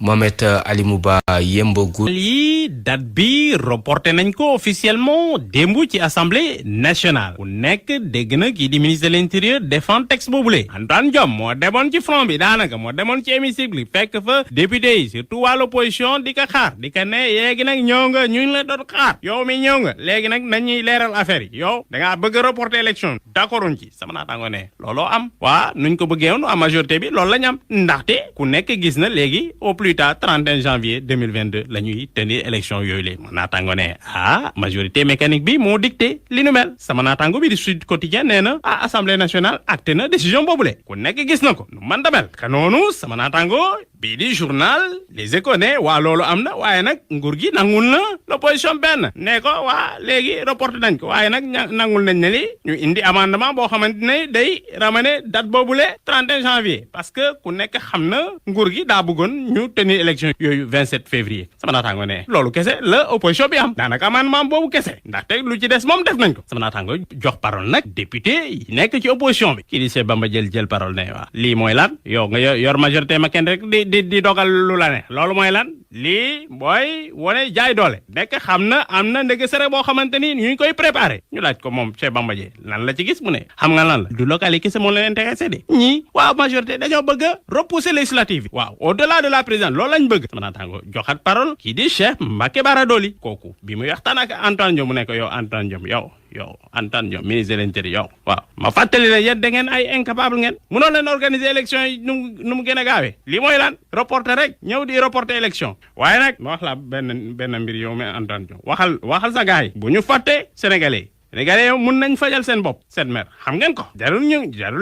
Mohamed Ali Mouba Yembogou. lii date bi reporté nañ ko officiellement démb ci assemblée nationale ku nekk dégg na kii di ministre de l'intérieur défend texte boobule Antoine Diome moo demoon ci front bi daanaka moo demoon ci hémicycle bi fekk fa député yi surtout waa l'opposition di ko xaar di ko ne léegi nag ñëw nga ñu la doon xaar yow mi ñëw nga léegi nag nañuy leeral affaire yi yow da ngaa bëgg a reporter élection d'accorduñ ci sama naataango ne looloo am waa nuñ ko bëggee woon à majorité bi loolu la ñu am ndaxte ku nekk gis na léegi au plus tard 31 janvier 2022 la ñuy tenir élection yooyu la ma naataango ne majorité mécanique bi moo dicté li nu mel sama naataango bi di Sud Quotidien nee na assemblée nationale acté na décision boobule ku nekk gis na ko nu man damel ka noonu sama naataango bii di journal Les Échos ne waa loolu am na waaye nag nguur gi nangul na l'opposition benn ne ko waa léegi reporté nañ ko waaye nag nangul nañ ne li ñu indi amendement boo xamante ne day ramener date boobule 31 janvier parce que ku nekk xam na nguur gi daa bëggoon ñu tenir élection yooyu 27 février sama naataango ne loolu kese la opposition bi am daanaka amendement boobu kese ndaxte lu ci des moom def nañ ko sama naataango jox parole nag député yi nekk ci opposition bi kii di Cheikh Bamba jël parole ne waa lii mooy lan yow nga yor majorité ma kenn rek di dogal lu la ne loolu mooy lan lii booy wone jaay doole nekk xam na am na ndege sere boo xamante ni ñu ngi koy préparé ñu laaj ko moom Cheikh Bamba Dièye lan la ci gis mu ne xam nga lan la du local yi kese moo leen intéressé de ñii waaw majorité dañoo bëgg a repousser législative yi waaw au delà de la présidente loolu lañ bëgg sama naataango joxat parole kii di Cheikh Mbacké Bara Dolly kooku bi muy waxtaan ak Antoine Diome mu ne ko yow Antoine Diome yow Antoine Diome ministre de l'intérieur waaw ma fàttali la yéen da ngeen ay incapable ngeen mënoo leen organiser élection yi nu mu gën a gaawee lii mooy lan reporter rek ñëw di reporter élection waaye nag ma wax la benn mbir yow mais Antoine Diome waxal sa gars yi bu ñu fàtte sénégalais yow mun nañ fajal seen bopp seen mer xam ngeen ko jarul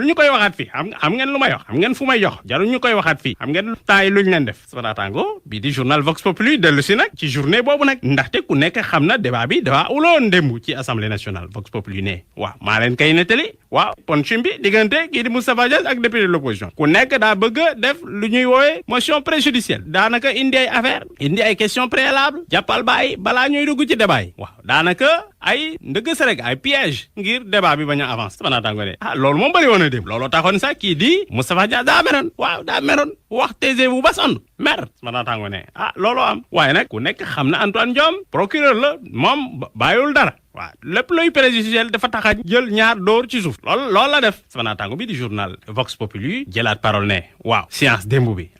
ñu koy waxaat fii xam ngeen lu may wax xam ngeen fu may jox jarul ñu koy waxaat fii xam ngeen temps yi luñ leen def sama naataango bii di journal Vox Populi dellu si nag ci journée boobu nag ndaxte ku nekk xam na débat bi dafa uloon démb ci assemblée nationale Vox Populi ne waaw maa leen kay nettali waaw ponchim bi diggante kii di Moustapha Diagne ak député de l'opposition ku nekk daa bëgg a def lu ñuy woowee motion préjudicielle daanaka indi ay affaire indi ay question préalable jàppal bàyyi balaa ñuy dugg ci débat yi waaw daanaka ay ndëgg sërëg ay piège ngir débat bi bañ a avance sama naataango ne loolu moom bëri woon a dem looloo taxoon sax kii di Moustapha Diagne daa meroon wax taisez-vous ba sonn mer sama naataango ne looloo am waaye nag ku nekk xam na Antoine Diome procureur la moom bàyyiwul dara waaw lépp luy préjudiciel dafa tax a jël ñaar dóor ci suuf loolu la def sama naataango bi di journal Vox Populi jëlaat parole ne waaw séance démb bi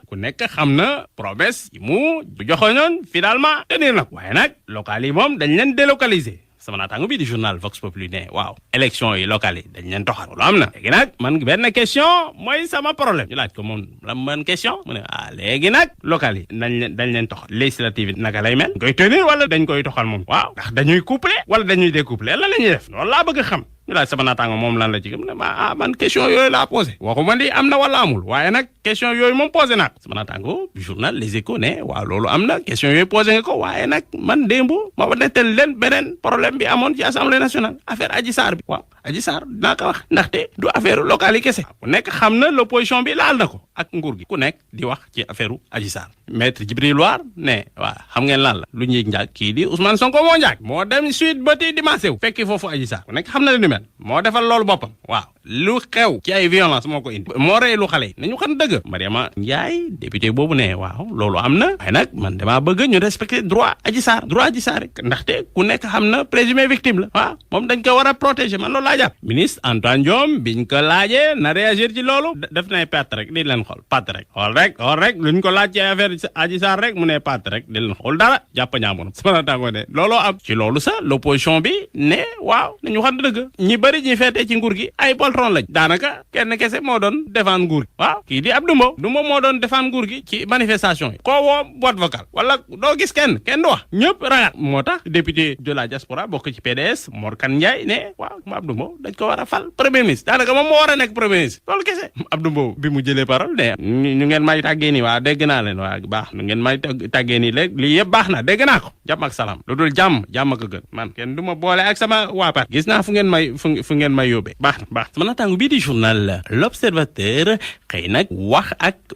ku nekk xam na promesse yi mu joxoñoon finalement tenir na waaye nag local yi moom dañ leen délocaliser sama naataango bi di journal Vox Populi ne waaw élection yi locales yi dañ leen toxal loolu am na léegi nag man benn question mooy sama problème ñu laaj ko moom la man question mu ne léegi nag locales yi dañ leen toxal législative yi naka lay mel dañ koy tenir wala dañ koy toxal moom waaw ndax dañuy coupler wala dañuy découpler lan la ñuy def loolu laa bëgg a xam ñu laaj sama naataango moom lan la ci mu ne man question yooyu laa posé waxuma li am na wala amul waaye nag question yooyu moom posé naa ko sama naataango journal Les Échos ne waaw loolu am na question yooyu posé nga ko waaye nag man démb ma nettal leen beneen problème bi amoon ci assemblée nationale affaire Adji Sarr bi waaw Adji Sarr dinaa ko wax ndaxte du affaire locale yi kese ku nekk xam na l'opposition bi laal na ko ak nguur gi ku nekk di wax ci affaire Adji Sarr maître Djibril War ne waaw xam ngeen lan la lu ñuy njaag kii di Ousmane Sonko moo njaag moo dem suite ba ti dimanche wu fekki foofu Adji Sarr ku nekk xam na li mel moo defal loolu boppam waaw lu xew ci ay violence moo ko indi moo rey lu xale yi nañu xam dëgg Mariama Ndiaye député boobu ne waaw loolu am na waaye nag man damaa bëgg ñu respecter droit Adji Sarr rek ndaxte ku nekk xam na présumé victime la waaw moom dañ ko war a protéger man loolu laa jàpp ministre Antoine Diome biñ ko laajee na réagir ci loolu def nay patt rek di leen xool patt rek xool rek luñ ko laaj ci affaire Adji Sarr rek mu ne patt rek di leen xool dara jàpp ñaamoon sama naataango ne looloo am ci loolu sax l'opposition bi ne waaw nañu xam dëgg ñi bëri ñi feetee ci nguur gi ay poltron lañ daanaka kenn kese moo doon défendre nguur gi waaw kii di Abdou Mbow moo doon défendre nguur gi ci manifestation yi koo woo boîte vocale wala doo gis kenn du wax ñëpp ragal moo tax député de la diaspora bokk ci PDS Mor Kane Ndiaye ne waaw Abdou Mbow dañ ko war a fal premier ministre daanaka moom moo war a nekk premier ministre loolu kese Abdou Mbow bi mu jëlee parole ne ñu ngeen may tàggee nii waa dégg naa leen waa baax nu ngeen may tàggee nii léegi lii yëpp baax na dégg naa ko jàmm ak salaam lu dul jàmm ko gën man kenn du ma boole ak sama waapat gis naa fu ngeen may yóbbee baax sama naataango bii di journal L'Observateur xëy nag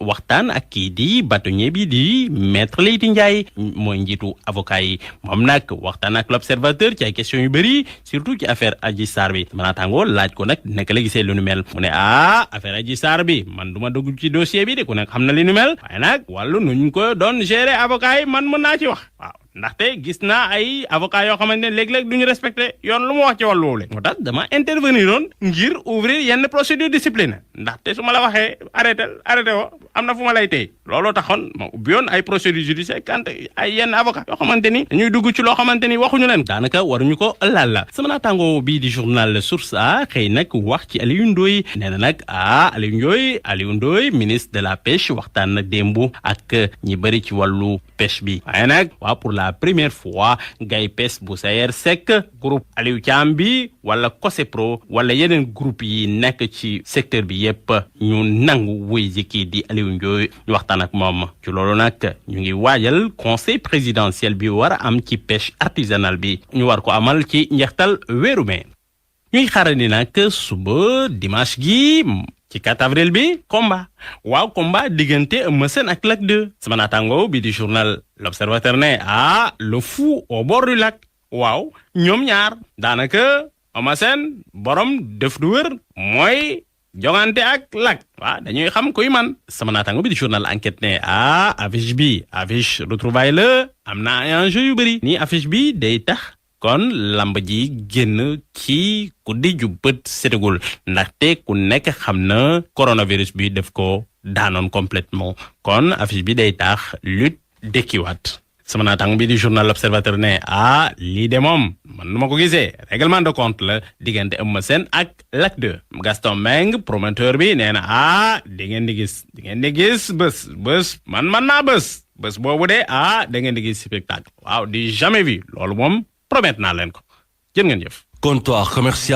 waxtaan ak kii di bâtonnier bi di maître Leyti Ndiaye mooy njiitu avocat yi moom nag waxtaan ak L'Observateur ci ay questions yu bëri surtout ci affaire Adji Sarr bi sama naataango laaj ko nag naka la gisee lu nu mel mu ne affaire Adji Sarr bi man du ma dugg ci dossier bi de ku nekk xam na li nu mel waaye nag wàllu nuñ ko doon gérer avocat yi man mën naa ci wax waaw ndaxte gis naa ay avocat yoo xamante ne léeg-léeg duñu respecté yoon lu mu wax ci wàllu woowu moo tax dama intervenir oon ngir ouvrir yenn procédure discipline ndaxte su ma la waxee arrêté wo am na fu ma lay tey looloo taxoon ma ubbi woon ay procédure judiciaire kante ay yenn avocat yoo xamante ni dañuy dugg ci loo xamante ni waxuñu leen daanaka waruñu ko laal sama naataango bii di journal Source A xëy nag wax ci Aliou Ndoye nee na nag Aliou Ndoye ministre de la pêche waxtaan na démb ak ñi bëri ci wàllu pêche bi waaye nag waaw pour la première fois Gaye Pes bu Sayer Seck groupe Aliou Thiam bi wala COSEPRO wala yeneen groupe yi nekk ci secteur bi yépp ñu nangu wuy ji kii di Aliou Ndoye ñu waxtaan ak moom ci loolu nag ñu ngi waajal conseil présidentiel bi war a am ci pêche artisanale bi ñu war ko amal ci njeextal weeru mai ñuy xaarandi nag suba dimanche gi ci 4 avril bi combat diggante Eumeu Sène ak Lac 2 sama naataango bi di journal L'Observateur ne le fou au bord du lac waaw ñoom ñaar daanaka Eumeu Sène borom def du wër mooy jongante ak Lac waaw dañuy xam kuy man sama naataango bi di journal Enquête ne affiche retrouvaille la am na ay enjeu yu bëri nii affiche bi day tax kon lamb ji génn ci ku di ju bët sétagul ndaxte ku nekk xam na coronavirus bi def ko daanoon complètement kon affiche bi day tax lutte dekkiwaat sama naataango bi di journal L'Observateur ne lii de moom man nu ma ko gisee règlement de compte la diggante Eumeu Sène ak Lac 2 Gaston Mbengue promoteur bi nee na di ngeen di gis bés man naa bés boobu de da ngeen di gis spectacle waaw di jamais vu loolu moom promet naa leen ko jërë ngeen jëf. Comptoir commercial